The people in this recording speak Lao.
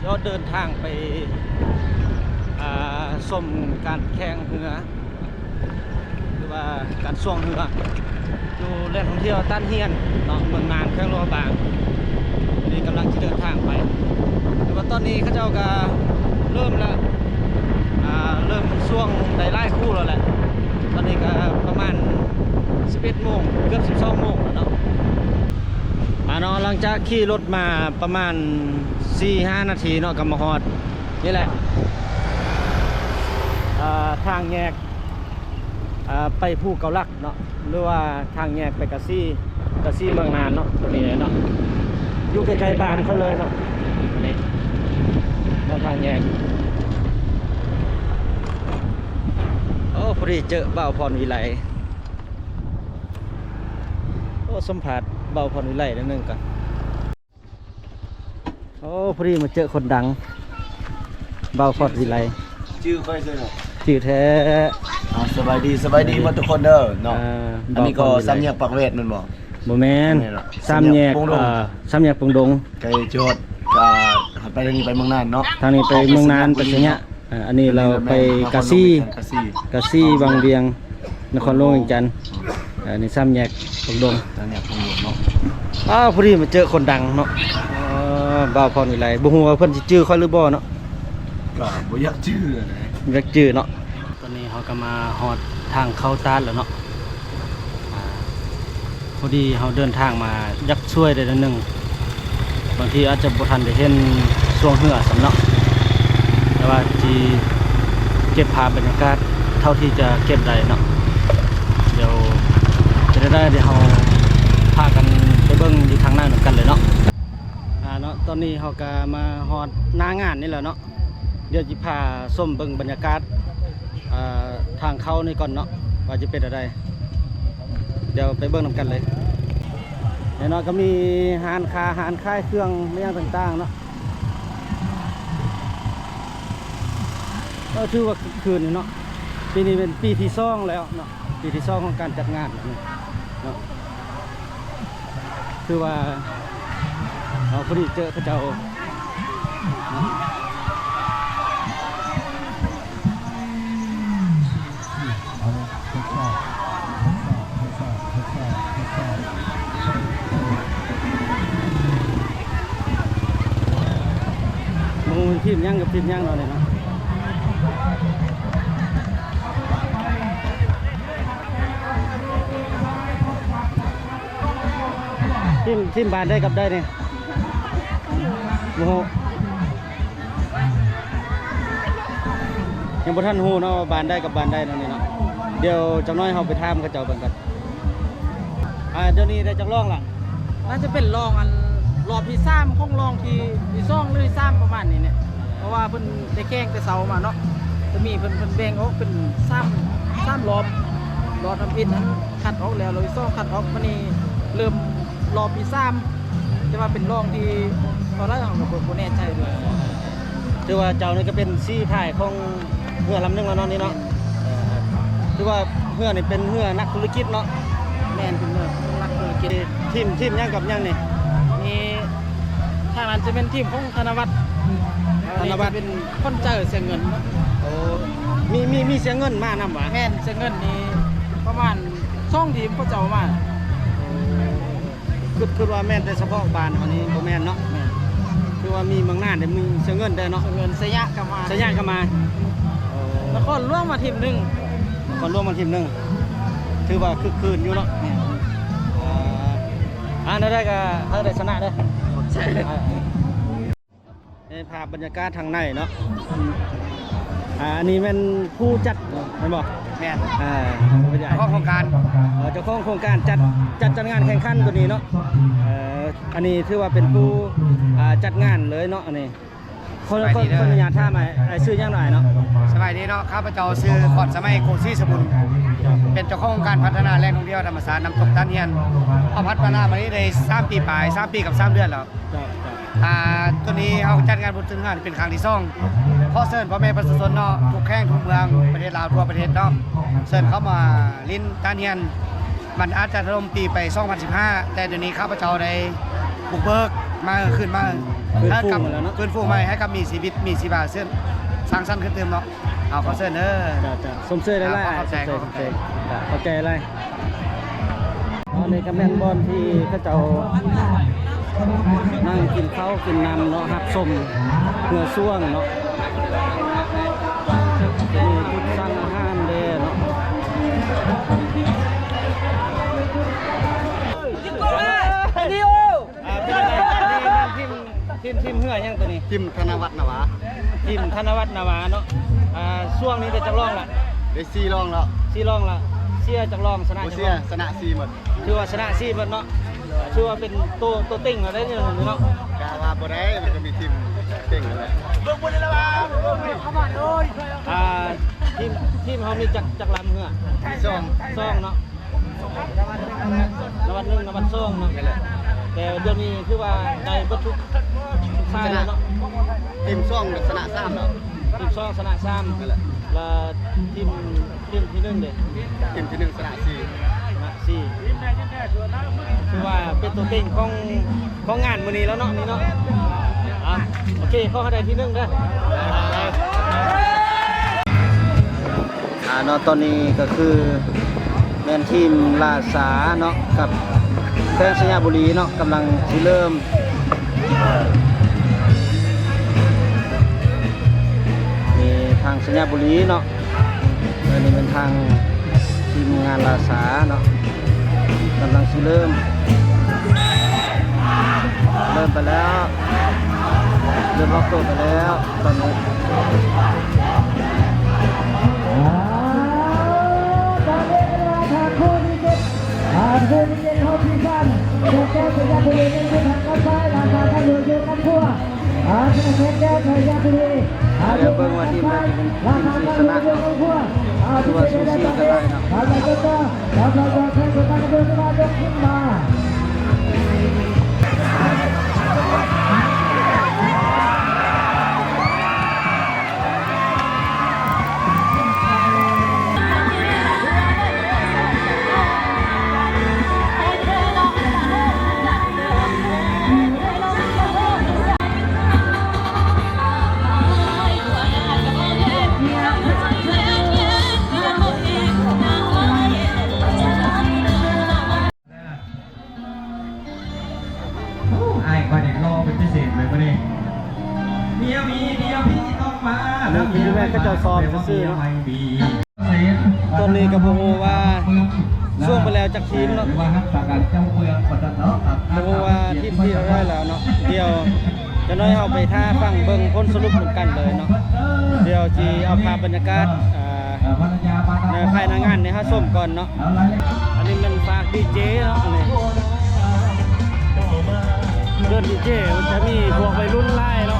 ເຮົາເດີນທາງໄປ ອ່າ ຊົມການແຂ່ງເຮືອ ຫຼືວ່າການຊ່ວງເຮືອ ຢູ່ແຫຼ່ງທ່ອງທ່ຽວຕາດຮຽນເນາະ ເມືອງນານ ແຂວງຫຼວງພະບາງ. ນີ້ກຳລັງຊິເດີນທາງໄປ ແຕ່ວ່າຕອນນີ້ເຂົາເຈົ້າກໍເລີ່ມແລ້ວ ອ່າ ເລີ່ມຊ່ວງໄດ້ຫຼາຍຄູ່ແລ້ວແຫຼະ. ຕອນນີ້ກໍປະມານສິບເອັດໂມງ ເກືອບສິບສອງໂມງແລ້ວເນາະ. ອ່າເນາະ ຫຼັງຈາກຂີ່ລົດມາປະມານສີ່ຫ້ານາທີເນາະ ກໍມາຮອດນີ້ແຫຼະ ອ່າ ທາງແຍກ ອ່າ ໄປພູເກົ້າຫຼັກເນາະ ຫຼືວ່າທາງແຍກໄປກາຊີ ກາຊີເມືອງນານເນາະ ຕົວນີ້ເນາະ ຢູ່ໃກ້ໆບ້ານເຂົາເລີຍເນາະ ນີ້ເນາະ ທາງແຍກ. ໂອ້ ພໍດີເຈີບ່າວພອນວິໄລ. ໂອ້ ສຳພາດບ່າວພອນວິໄລໜ້ອຍໜຶ່ງກ່ອນ. ໂອ້ ພໍດີມາເຈີຄົນດັງ ບ່າວພອນວິໄລ. ຈື່ຂ້ອຍຊື່ ຈື່ແທ້. ອ່າ ສະບາຍດີ ສະບາຍດີໝົດທຸກຄົນເດີເນາະ. ອ່າ ອັນນີ້ກໍສາມແຍກປາກແວດແມ່ນບໍ່? ບໍ່ແມ່ນ ສາມແຍກ ເອີ ສາມແຍກປົງດົງ ໃກ້ຈອດ ກະໄປທາງນີ້ໄປເມືອງນານເນາະ ທາງນີ້ໄປເມືອງນານ ໄປໄຊຍະ. ອ່າ ອັນນີ້ລາວໄປກາຊີ ກາຊີ ວັງວຽງ ນະຄອນຫຼວງວຽງຈັນ. ເອີ ນີ້ສາມແຍກປົງດົງ ສາມແຍກປົງດົງເນາະ. ອ້າວ ພໍດີມາເຈີຄົນດັງເນາະ ເອີ ບ່າວພອນວິໄລ. ບໍ່ຮູ້ວ່າເພິ່ນຊິຈື່ຂ້ອຍຫຼືບໍ່ເນາະ ກໍບໍ່ຢາກຈື່ນະ ຢາກຈື່ເນາະ. ຕອນນີ້ເຮົາກໍມາຮອດທາງເຂົ້າຕາດແລ້ວເນາະ. ອ່າ ພໍດີເຮົາເດີນທາງມາຢາກຊ່ວຍໄດ້ໜ້ອຍໜຶ່ງ ບາງທີອາດຈະບໍ່ທັນໄດ້ເຫັນຊ່ວງເຮືອຊ້ຳເນາະ ແຕ່ວ່າຊິເກັບພາບບັນຍາກາດເທົ່າທີ່ຈະເກັບໄດ້ເນາະ. ດຽວຈະໄດ້ ດຽວເຮົາພາກັນໄປເບິ່ງຢູ່ທາງໜ້ານຳກັນເລີຍເນາະ. ອ່າ ເນາະ ຕອນນີ້ເຮົາກໍມາຮອດໜ້າງານນີ້ແລ້ວເນາະ. ດຽວຊິພາຊົມເບິ່ງບັນຍາກາດ ເອີ ທາງເຂົ້ານີ້ກ່ອນເນາະ ວ່າຈະເປັນແນວໃດ ດຽວໄປເບິ່ງນຳກັນເລີຍ. ແນ່ນອນກໍມີຮ້ານຄ້າ ຮ້ານຂາຍເຄື່ອງ ມີຫຍັງຕ່າງໆເນາະ. ກໍຖືວ່າຄຶກຄື້ນຢູ່ເນາະ ປີນີ້ເປັນປີທີສອງແລ້ວເນາະ ປີທີສອງຂອງການຈັດງານແບບນີ້ເນາະ. ຄືວ່າເຮົາພໍດີເຈີເຂົາເຈົ້າ ບໍ່ຮູ້ທີມຫຍັງກັບທີມຫຍັງເນາະນີ້ເນາະ. ທີມ ທີມບ້ານໃດກັບໃດນີ້ ບໍ່ຮູ້ ຍັງບໍ່ທັນຮູ້ເນາະວ່າບ້ານໃດກັບບ້ານໃດເນາະນີ້ເນາະ. ດຽວຈັກໜ້ອຍເຮົາໄປຖາມເຂົາເຈົ້າເບິ່ງກ່ອນ. ອ່າ ດຽວນີ້ໄດ້ຈັກລອງລະ? ໜ້າຈະເປັນລອງອັນ ລອບທີສາມຂອງລອງທີ ທີສອງ ຫຼື ທີສາມ ປະມານນີ້ແຫຼະ ເພາະວ່າເພິ່ນໄດ້ແຂ່ງແຕ່ເຊົ້າມາເນາະ. ແຕ່ມີເພິ່ນ ເພິ່ນແບ່ງອອກເປັນສາມ ສາມລອບ ລອບທຳອິດຫັ້ນຄັດອອກແລ້ວ ລອບທີສອງຄັດອອກ ບາດນີ້ເລີ່ມລອບທີສາມ ແຕ່ວ່າເປັນລອງທີເທົ່າໃດເຮົາກໍບໍ່ ບໍ່ແນ່ໃຈເລີຍ. ຖືວ່າເຈົ້ານີ້ກໍເປັນສີພາຍຂອງເຮືອລຳໜຶ່ງແລ້ວເນາະນີ້ເນາະ. ຖືວ່າເຮືອນີ້ເປັນເຮືອນັກທຸລະກິດເນາະ. ແມ່ນ ເປັນເຮືອຂອງນັກທຸລະກິດ. ທີມ ທີມຫຍັງກັບຫຍັງນີ້? ມີ ທາງນັ້ນຈະເປັນທີມຂອງທະນະວັດ ທະນະວັດ ເປັນຂວັນໃຈເສຍເງິນ. ໂອ້ ມີ ມີ ມີເສຍເງິນມານຳຫວາ? ແມ່ນ ເສຍເງິນນີ້ປະມານສອງທີມເຂົາເຈົ້າມາ. ໂອ້ ຄິດ ຄິດວ່າແມ່ນແຕ່ສະເພາະບ້ານເຮົານີ້ບໍ່ແມ່ນເນາະ. ແມ່ນ ຄືວ່າມີເມືອງນານ ແລ້ວມີເສຍເງິນແດ່ເນາະ. ເສຍເງິນ ໄຊຍະກໍມາ ໄຊຍະກໍມາ. ໂອ້ ນະຄອນຫຼວງມາທີມໜຶ່ງ ນະຄອນຫຼວງມາທີມໜຶ່ງ ຖືວ່າຄຶກຄື້ນຢູ່ເນາະ. ແມ່ນ ອ່າ ແນວໃດກໍໃຫ້ໄດ້ຊະນະເດີ. ໃຊ່ ເອີ ໃຫ້ພາບບັນຍາກາດທາງໃນເນາະ. ອ່າ ອັນນີ້ແມ່ນຜູ້ຈັດແມ່ນບໍ່? ແມ່ນ ອ່າ ເຈົ້າຂອງໂຄງການ ເອີ ເຈົ້າຂອງໂຄງການຈັດ ຈັດ ຈັດງານແຂ່ງຂັນຕົວນີ້ເນາະ. ເອີ ອັນນີ້ຖືວ່າເປັນຜູ້ ອ່າ ຈັດງານເລີຍເນາະ ອັນນີ້. ຂໍ ຂໍອະນຸຍາດຖາມ ອ້າຍ ອ້າຍຊື່ຫຍັງເນາະ ອ້າຍເນາະ? ສະບາຍດີເນາະ ຂ້າພະເຈົ້າຊື່ ຂອນສະໄໝ ໂກສີສະບຸນ ເປັນເຈົ້າຂອງໂຄງການພັດທະນາແຫຼ່ງທ່ອງທ່ຽວທຳມະຊາດນ້ຳຕົກຕາດຮຽນ. ເຮົາພັດທະນາມານີ້ໄດ້ສາມປີປາຍ ສາມປີກັບສາມເດືອນແລ້ວ. ເຈົ້າ ເຈົ້າ ອ່າ ຕົວນີ້ເຮົາຈັດງານບຸນຂຶ້ນເຮືອນເປັນຄັ້ງທີສອງ. ຂໍເຊີນພໍ່ແມ່ປະຊາຊົນເນາະ ທຸກແຂວງທຸກເມືອງ ປະເທດລາວທົ່ວປະເທດເນາະ ເຊີນເຂົ້າມາຫຼິ້ນຕາດຮຽນ. ມັນອາດຈະຖະຫຼົ່ມປີໄປສອງພັນສິບຫ້າ ແຕ່ດຽວນີ້ຂ້າພະເຈົ້າໄດ້ບຸກເບີກ ມາ ຄືນມາ ຟື້ນຟູ ໃຫ້ກັບ ແລ້ວເນາະ ຟື້ນຟູໃໝ່ ໃຫ້ກັບມີຊີວິດ ມີຊີວາ ເຊິ່ງສ້າງສັນຂຶ້ນຕື່ມເນາະ. ເອົາ ຂໍເຊີນເດີ. ເຈົ້າ ເຈົ້າ ຊົມເຊີຍຫຼາຍໆ. ຂອບໃຈ ຂອບໃຈ ຂອບໃຈ. ເຈົ້າ ຂອບໃຈຫຼາຍ. ອັນນີ້ກໍແມ່ນບ່ອນທີ່ເຂົາເຈົ້ານັ່ງກິນເຂົ້າກິນນ້ຳເນາະ ຮັບຊົມເຮືອຊ່ວງເນາະ ມີຈຸດສັ່ງອາຫານແດ່ເນາະ. ອ່າ ເປັນຈັ່ງໃດ ທີມ ທີມ ທີມເຮືອຫຍັງໂຕນີ້? ທີມທະນະວັດນາວາ. ທີມທະນະວັດນາວາເນາະ. ອ່າ ຊ່ວງນີ້ໄດ້ຈັກລອງລະ? ໄດ້ສີ່ລອງແລ້ວ. ສີ່ລອງລະ. ເຊຍຈັກລອງ? ຊະນະຈັກລອງ? ບໍ່ເຊຍ ຊະນະສີ່ໝົດ. ຖືວ່າຊະນະສີ່ໝົດເນາະ. ຖືວ່າເປັນໂຕ ໂຕເຕັງເນາະ ໄດ້ເນາະ. ກະວ່າບໍ່ໄດ້ ມັນກໍມີທີມເຕັງຫັ້ນແຫຼະ. ອ່າ ທີມ ທີມເຮົາມີຈັກ ຈັກລຳເຮືອ? ສອງ ສອງເນາະ. ລາງວັນໜຶ່ງ ລາງວັນສອງເນາະ. ແຕ່ດຽວນີ້ຄືວ່າໄດ້ເບິດທຸກ ທຸກສາຍແລ້ວເນາະ. ທີມສອງຊະນະສາມເນາະ. ທີມສອງຊະນະສາມ. ນັ້ນແຫຼະ. ລະທີມ ທີມທີໜຶ່ງເດ? ທີມທີໜຶ່ງຊະນະສີ່. ຊະນະສີ່. ຖືວ່າເປັນໂຕເຕັງຂອງ ຂອງງານມື້ນີ້ແລ້ວເນາະ ນີ້ເນາະ. ອ່າ ໂອເຄ ຂໍໃຫ້ໄດ້ທີໜຶ່ງເດີ. ອ່າ ເນາະ ຕອນນີ້ກໍຄືແມ່ນທີມລາຊາເນາະ ກັບແຂວງໄຊຍະບູລີເນາະ ກຳລັງຊິເລີ່ມ ນີ້ທາງໄຊຍະບູລີເນາະ. ເອີ ນີ້ແມ່ນທາງທີມງານລາຊາເນາະ ກຳລັງຊິເລີ່ມ ເລີ່ມໄປແລ້ວ ເລີ່ມອອກໂຕໄປແລ້ວຕອນນີ້. ອ່າ ຕອນນີ້ເປັນວ່າທາງຄູ່ທີເຈັດ ອ່າ ຄູ່ທີເຈັດຂອງຊີຊັນ ແຂວງໄຊຍະບູລີ ເປັນທາງດ້ານຊ້າຍ ລາຊາ ທາງເຫຼືອຢູ່ກັບພວກ ອ່າ ແຂວງໄຊຍະບູລີ ອ່າ ດຽວເບິ່ງວ່າທີມໃດຈະເປັນທີມທີ່ຊະນະເນາະ ຖືວ່າສູສີກັນຫຼາຍເນາະ. ອ້າຍຂ້ອຍນີ້ຫຼໍ່ເປັນພິເສດເລີຍມື້ນີ້. ດຽວນີ້ ດຽວນີ້ຕ້ອງມາ ອັນນີ້ຄືແມ່ນເຂົາເຈົ້າຊ້ອມຊື່ໆເນາະ. ຕອນນີ້ກໍບໍ່ຮູ້ວ່າຊ່ວງໄປແລ້ວຈັກທີມເນາະ ບໍ່ຮູ້ວ່າທີມທີ່ເທົ່າໃດແລ້ວເນາະ. ດຽວຈັກໜ້ອຍເຮົາໄປຖ້າຟັງເບິ່ງຜົນສະຫຼຸບນຳກັນເລີຍເນາະ. ດຽວຊິເອົາພາບບັນຍາກາດ ອ່າ ໃນພາຍໃນງານໃຫ້ເຮົາຊົມກ່ອນເນາະ. ອັນນີ້ແມ່ນຟາກດີເຈເນາະ ອັນນີ້ເດີ່ນດີເຈ ມັນຈະມີພວກໄວລຸ້ນຫຼາຍເນາະ.